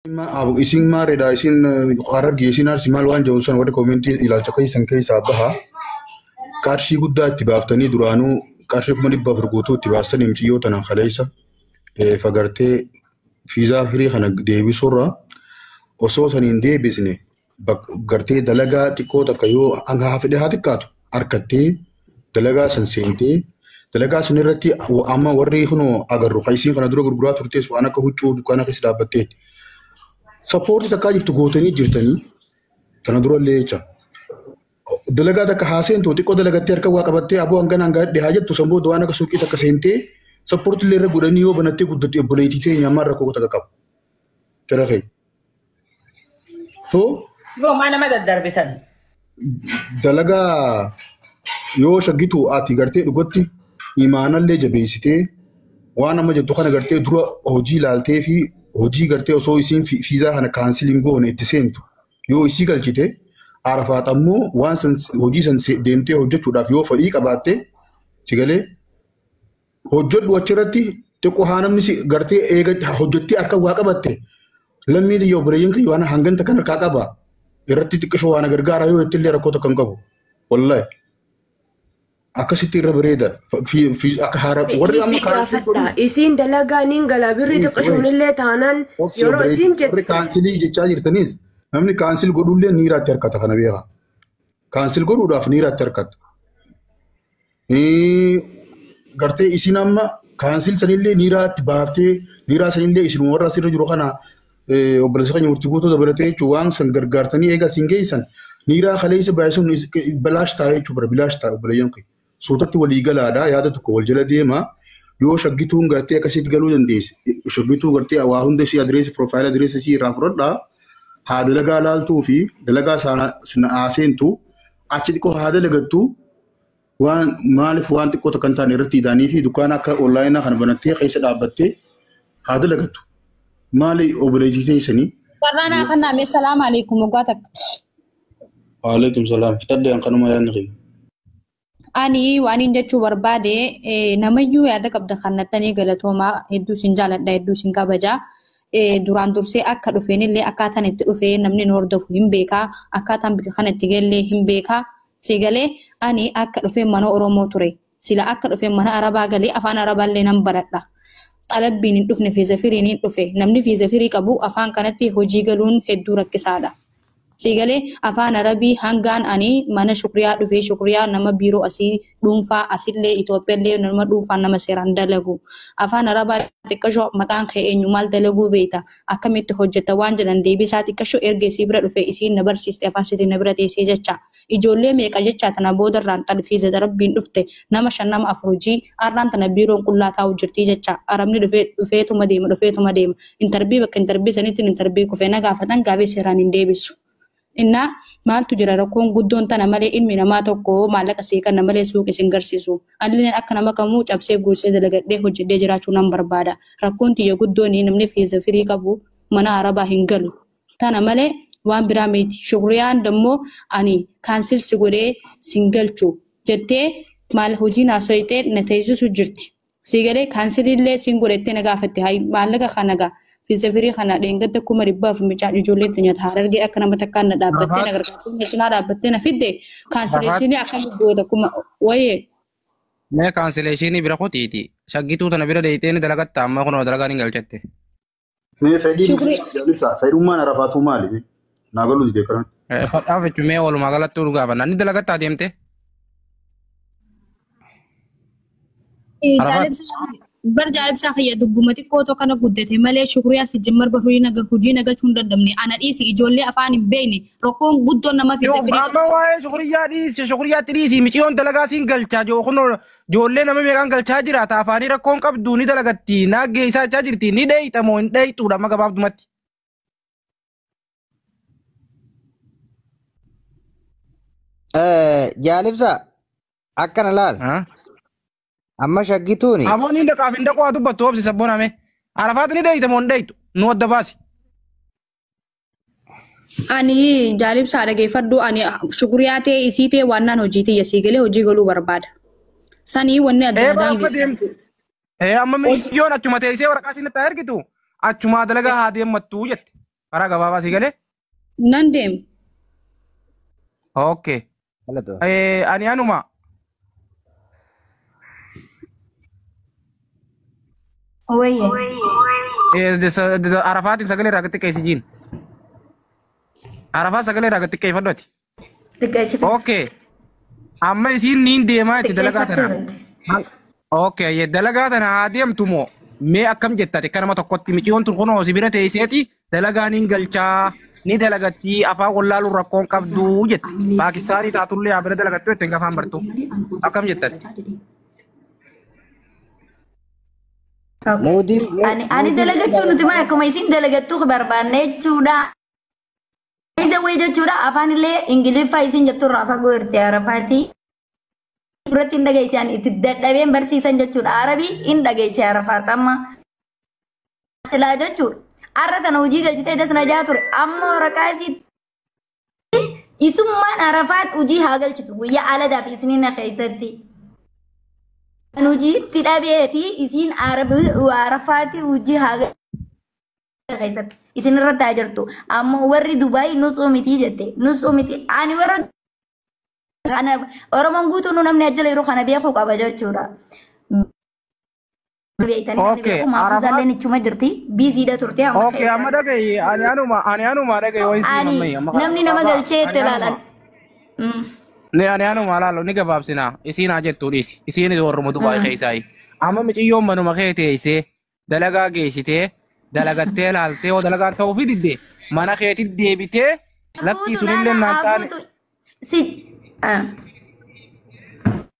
Isin maareedha, isin Harargee, isin Arsii maal waan jedhu san warri koomentii ilaalcha keessan keessaa baha. Qarshii guddaa itti baaftanii duraanuu qarshii 400,000 guutuu itti baastanii mucayyoo tana kaleessa fagartee fiizaa firii kana deebisuurra osoo saniin deebisne gartee dalagaa xiqqoo takka yoo hanga haa fedhe haa xiqqaatu harkattee dalagaa san seentee dalagaa san irratti amma warri kunoo agarru kan isiin kana dura gurguraa turtes waan akka huccuu dukkaana keessa dhaabbattee sappoortii takkaa jirtu gootanii jirtanii tana dura illee jecha. Dalagaa takka haa seentu xiqqoo dalagattee harka waa qabattee aboo hangana hanga dhihaa jettu san booda waan akka suuqii takka seentee sappoortii illee irra godhanii yoo banattee guddatte obboleettii teenya ammaa rakkoo takka qabu. Jara keenya. So Yoo maa nama daddarbitan. Dalagaa yoo shaggitu ati gartee dhugatti imaanallee jabeessitee waan amma jettu kana gartee dura hojii ilaaltee fi hojii gartee osoo isiin fiizaa kana kaansiliin goone itti seentu yoo isii galchite Arafaat ammoo waan san hojii san deemtee hojjechuudhaaf yoo fedhii qabaatte si galee hojjedhu achirratti xiqqoo haa namni si gartee eega hojjettee harka waa qabatte lammii xiyya obboleeyyan kiyya waan hanganta kan harkaa qaba irratti xiqqishoo waan gargaara yoo jettillee rakkoo takka hin qabu wallahi akkasitti irra bareeda akka haara warri amma Isii kaansii gaafadha. godhuuf Isiin dalagaa niin gala birri xiqqishoon illee taanaan obsi yeroo obboleetti isiin warri jette kaansilii jechaa jirtanis namni kaansil godhullee niiraatti harkata kana beeka. Kaansil godhuudhaaf niiraatti harkata. Gartee isin amma kaansil sanillee niiraatti baaftee niiraa sanillee isin warra asirra jiru kana obboleessa keenya murtii guutuu dabalatee jechuun waan san gargaartanii eega isin geessan niiraa kaleessa baay'isuun bilaash ta'a jechuudha bara bilaash ta'a obboleeyyan kee. Suutatti walii galaadha yaada tokko wal jala deema yoo shaggituun gartee akkasitti galuu dandeesse shaggituu gartee waa hunda isii adireessi piroofaayila adireessi isii irraa fudhadhaa haa dalagaa laaltuu fi dalagaa sana haaseentu achi xiqqoo haa dalagattu waan maaliif waan xiqqoo takka hin taane irratti hidhaanii fi dukkaana akka onlaayinaa kana banattee keessa dhaabbattee haa dalagattu. Maali obboleettii teessanii? Warraan hafannaa mee salaam alaikum waggaa takka. Waalaikum salaam. Fitadde kanuma yaadni kiyya. Ani waan hin jechuu barbaade namayyuu yaada qabda kannattanii galatoomaa hedduu isin jaaladha hedduu isin kabajaa. Duraan dursee akka dhufeen illee akkaataan itti dhufee namni nu hordofu hin beekaa akkaataan bika kana itti galee hin beekaa. Sigalee ani akka dhufeen mana Oromoo ture. Sila akka dhufeen mana Arabaa galee afaan Arabaallee nan baradha. Xalabbiin hin dhufne fiiza firiin hin dhufe. Namni fiiza firii qabu afaan kanatti hojii galuun hedduu rakkisaadha. Sigalee afaan Arabii hangaan ani mana Shukriyaa dhufee Shukriyaa nama biiroo asii dhuunfaa asillee Itoophiyaallee nama dhuunfaa nama seeraan dalagu. Afaan Arabaa xiqqashoo maqaan kee eenyu maal dalaguu beekta akkamitti hojjeta waan jedhan deebisaa xiqqashoo erga isii bira dhufe isiin na barsiiste afaan sitiin na bira teessee jecha. Ijoollee meeqa jecha tana boodarraan xalfiisa rabbiin dhufte nama 5 nama 4 hojii arraan tana biiroon qullaa taa'u jirti jecha. Arabni dhufee dhufeetuma deema dhufeetuma deema. Intarbii bakka intarbii sanitti intarbii kufee na gaafatan gaafii seeraan hin deebisu. Innaa maaltu jira rakkoon guddoon tana malee ilmi namaa tokko maallaqa sii kenna malee suuqii isin garsiisu. Alleen akka nama kamuu cabsee guusee dalagadhee hojjedhee jiraachuu nan barbaada. Rakkoon tiyya guddoon namni fiiza firii qabu mana Arabaa hin galu. Tana malee waan biraa miti. Shukriyaan dammoo ani kaansilsi godhee sin galchu jettee maal hojii naasoyitee na teessisu jirti. Sii galee kaansilillee sin godhettee na gaafatte maallaqa kana gaa. Fiiza firii kana dheengadda 400,000 mucaan ijoollee itti nyaata harargee akka nama takkaan na dhaabbattee na gargaartee na cinaa dhaabbattee na fidde kaansileeshinii akkamitti goota kuma wayee. Mee kaansileeshinii bira kutiiti. Shaggituu tana bira deeyitee ni dalagatta amma kunoo dalagaa ni galchatte. Mee fedhiin Shukri. Ibsa fedhummaan Arafaatuu maali? Naa galuu dide karan. Fadhaaf jechuun mee walumaa galatti ol gaafanna. Ni dalagatta adeemte. Arafaat. Bar jaalibsaa kiyya dubbuma xiqqoo kana guddate malee shukriyaa si jimmar bar hojii nagalchuu hin dandamne ana dhiisi ijoollee afaan hin beekne rakkoon guddoon nama fiiza firii Amma waa'ee shukriyaa dhiisi shukriyaatti dhiisi miciyoon dalagaa siin galchaa joo kunoo ijoollee nama meeqaan galchaa jira taafaanii rakkoon qabdu ni dalagatti naa geessaa jechaa jirti ni dheeyxa moo hin dheeyxuudha amma gabaabdumatti. Jaalibsa akkana laal. Amma shaggituuni. Aboon hin dhaqaaf hin dhaqu haa dubbattu obsi sabbooname. Arafaat ni dheeyxa moo hin dheeyxu nu adda baasi. Ani jaalibsaa dhageeffadhu ani shukriyaa ta'e isii ta'e waan naan hojii tiyya sii galee hojii galuu barbaada. Sanii wanni adda Ee bara addaan amma deemte. Ee amma miyyoon achuma teessee waraqaa siin itti ergitu achumaa dalagaa haa deemmattu jette. Karaa gabaabaa si galee? Nan deema. Okay. Ani anuma. Wayye. Arafaatiin sagalee irraa xiqqeessi jiin. Arafaa sagalee irraa xiqqeeffadhu ati. Xiqqeessite. Okay. Amma isiin niin deemaa itti dalagaa tana. Okay, dalagaa tana haa deemtu moo mee akkam jetta ati akka nama tokkotti miciyyoon tun kunoo si bira teesseeti dalagaa niin galchaa ni dalagatti afaan wallaaluun rakkoon qabdu jette. Paakistaanii taatullee haa bira dalagattu jette hin afaan bartu. Akkam jetta ati? Ani dalagachuu nuti maa akkuma isin dalagattu barbaanne jechuudha. Isa wayii jechuudha afaan illee Ingiliffaa isin jettu irraa fagoo jirti Arafaati. Duratti hin dhageesse ani itti dadhabeen barsiisan jechuudha. Arabii hin dhageesse Arafaat amma. Silaa jechuudha. Arra tana hojii galchitee das na jaa ture. Amma waraqaa isii isummaan Arafaat hojii haa galchitu guyyaa aladaaf isiniin keessatti. Kan hojii itti dhabeeti isiin Arafaati hojii haa keessatti. Isin irratti haa jirtu. Amma warri Dubaay nutsuu miti jette. Nutsuu miti. Ani warra kana Oromoon guutuun namni ajjala yeroo kana beekuu qaba jechuudha. Okay, Arafaan ichuma jirti. Biiziidha turte amma. Okay, amma dhaga'i. Ani anuma dhaga'i wayi siin ammayya. Namni nama galchee itti ilaalan. Ne ani anuma laalu ni gabaabsina. Isiin haa jettu dhiisi. Isiin warruma Dubaay keessaayi. Amma miciyyoon manuma kee teessee dalagaa geessitee dalagattee laaltee yoo dalagaan ta'uu fi didde mana keetti deebitee lakkii sunillee naan taane.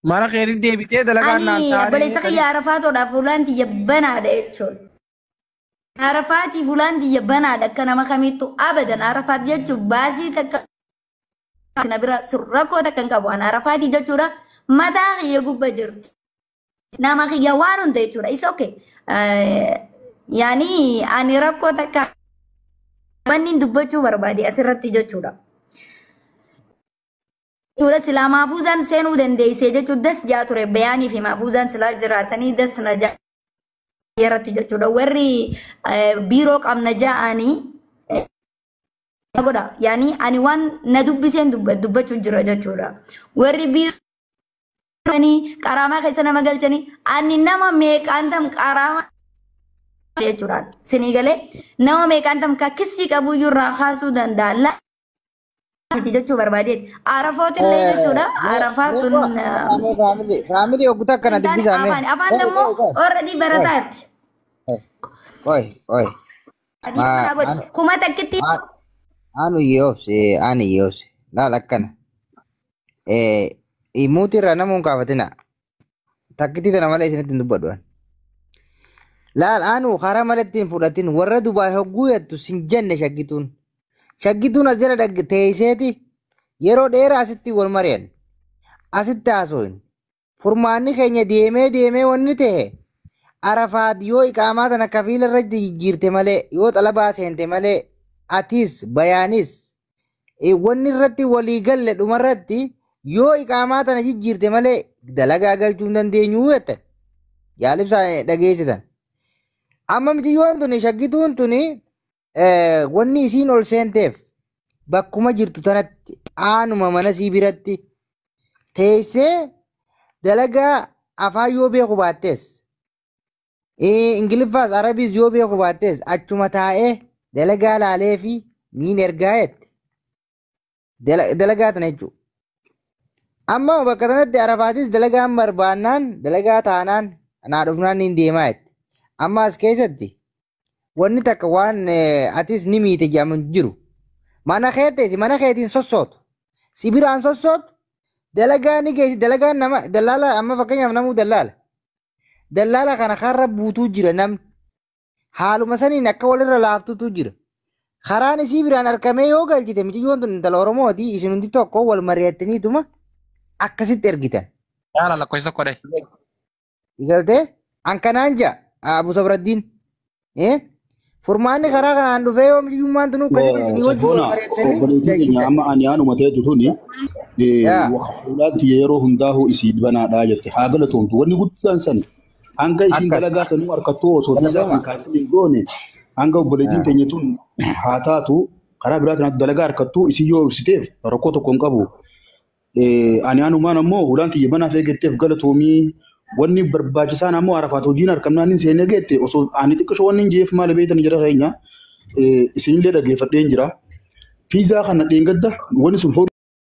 Mana keetti deebitee dalagaan naan taane. Ani obboleessa kiyya Arafaatoodhaaf fuulaan tiyya banaadha jechuudha. Arafaatii fuulaan tiyya banaadha akka nama kamittuu abadan Arafaat jechuun baasii takka na bira rakkoo takka hin qabu. Ani Arafaatii jechuudha mataa kiyya gubba jirti. Nama kiyya waan hunda jechuudha. Isa okay. Yaani ani rakkoo takka wanni dubbachuu barbaade asirratti jechuudha. Jechuudha silaa maafuuzaan seenuu dandeessee jechuudha das jaa ture bayaanii fi maafuuzaan silaa jiraatanii das na jaa irratti jechuudha. Warri biiroo qabna ja'anii godha. Yaani ani waan na dubbiseen dubbachuu jira jechuudha. Warri biiroo qaraamaa keessa nama galchanii ani nama meeqaan tam qaraamaa jechuudha. Sinii galee nama meeqaan tam kakkisii qabu irraa kaasuu danda'a. Miti jechuu barbaadeeti. Arafoot illee jechuudha. Arafaatun Faamilii ogguta akkana dubbisaa mee. Afaan immoo already barataatti. Oi oi. Kuma takkitti. Anu yoose ani yoose laal akkana. Muutii irraa namuun kaafatina. Takkitti tana malee isinitti hin dubbadhu. Laal anu karaa malatti hin fudhatin warra Dubaay hogguu jettu sin jenne shaggituun. Shaggituun as jala teesseeti yeroo dheeraa asitti wal mari'an. Asitti haasofin. Furmaanni keenya deemee deemee wanni ta'e Arafaat yoo iqaamaa tana kafiila irra jijjiirte malee yoo xalabaa seente malee atis bayaanis wanni irratti walii galle dhumarratti yoo iqaamaa tana jijjiirte malee dalagaa galchuu hin dandeenyu jettan. Yaalibsaa dhageessitan. Amma miciyyoon tuni shaggituun tuni wanni isiin ol seenteef bakkuma jirtu tanatti aanuma mana sii biratti teessee dalagaa afaan yoo beeku baattees Ingiliffaas Arabiis yoo beeku baattees achuma taa'ee dalagaa laalee fi niin ergaa jette. Dalagaa tana jechuudha. Amma bakka tanatti Arafaatis dalagaan barbaannaan dalagaa taanaan naa dhufnaan niin deemaa jette. Amma as keessatti wanni takka waan atis ni miite jedhamu hin jiru. Mana keeteeti mana keetiin sossootu. Si biraan sossootu dalagaa ni geessi dalagaan nama dallaala amma fakkeenyaaf namuu dallaala. Dallaala kana karra buutuu jira namni. Haaluma saniin akka walirra laaftutu jira. Karaan isii biraan argamee yoo galchite miciyyoon tun intala Oromooti isin hundi tokko wal mari'attaniituma akkasitti ergitan. Yaala lakkoofsa tokko dhahi. Galtee ankanaan ja'a Abu Sabraddiin. Furmaanni karaa kanaan dhufee yoo miyyummaan tunuu akkasitti isinii wajjin wal mari'attanii. Obboleettiin keenya amma ani aanuma ta'etu tuni fuulaatti yeroo hundaa'u isii banaadhaa jette haa galatoomtu wanni guddaan sani hanga isiin dalagaa sanuu harkattuu osoo fiizaa kan kaasee hin goone Hanga obboleettiin teenya tun haa taatu karaa biraatiin dalagaa harkattuu isii yoo ibsiteef rakkoo tokko hin qabu. Ani anumaan ammoo hulaan tiyya banaaf eegatteef galatoomii wanni barbaachisaan ammoo Arafaat hojiin harkamnaan hin seenee geette osoo ani xiqqisho wanni hin jeef maal beektan jira keenya isinillee dhaggeeffadheen jira. Fiizaa kana dheengadda wanni sun.